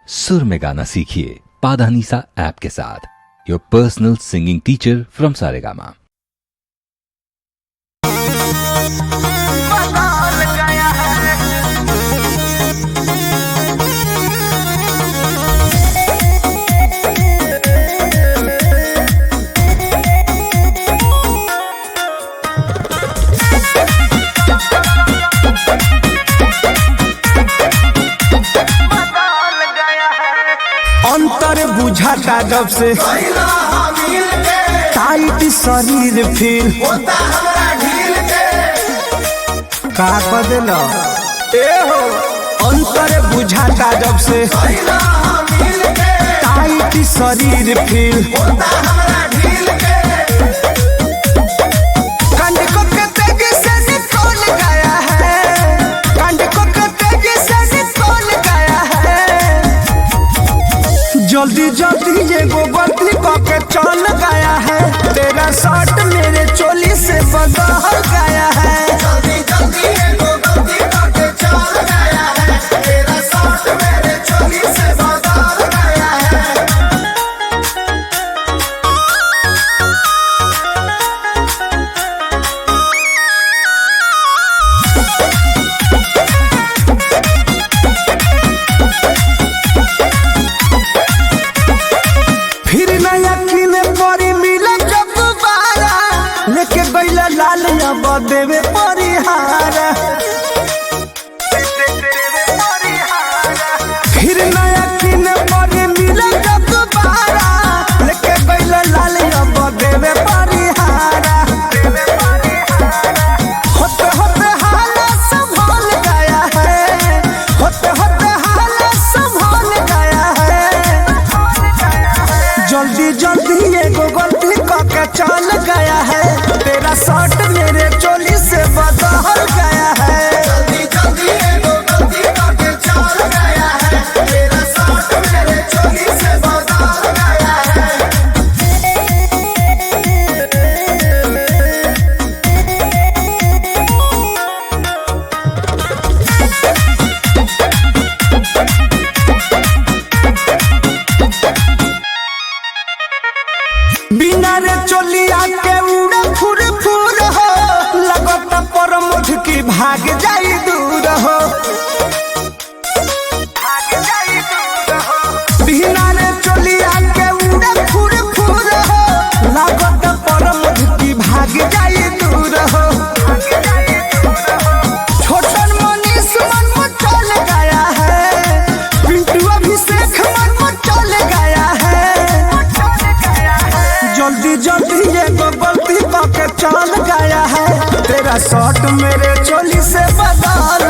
सुर में गाना सीखिए पाधानीसा ऐप के साथ। Your personal singing teacher from Saregama. बदल गया है। बदल गया है। अंतर बुझाता जब से टाइट शरीर फिर का बदल ए हो अंतर बुझाता जब से टाइट शरीर फिर कंड को के तेजी से निकल गया है, कंड को के तेजी से निकल गया है। जल्दी जल्दी ये गोबर्दी के चल गया है, तेरा शर्ट मेरे चोली से बदल गया है। जल्दी जल्दी ये गोगलती करके चल गया है, तेरा शर्ट मेरे चोली से बदल गया है। फिर नया किने परी मिले जब दोबारा, लेके गईला लाल अब देवे परिहारा। फिर नया किने परी मिले जब दोबारा, लेके गईला लाल अब देवे परिहारा। होते होते हालत संभल गया है, होते होते हालत संभल गया है। जल्दी जल्दी ये गलती करके चल गया है, तेरा शर्ट मेरे चोली से बदल गया है। जल्दी जल्दी ये गोगलती करके चल गया है, तेरा शर्ट मेरे चोली से बदल गया है। बिना रे चोलिया के उड़े फुर फुर हो, लगता पर मुझ की भाग जाई दूर हो। बिना रे चोलिया के उड़े फुर फुर हो, लगता पर मुझ की भाग जाई दूर हो। छोटन मनीष मन मचल गया है, पिंटू अभिषेक मन मचल गया है। जल्दी जल्दी ये गलती करके चल गया है, तेरा शर्ट मेरे चोली से बदल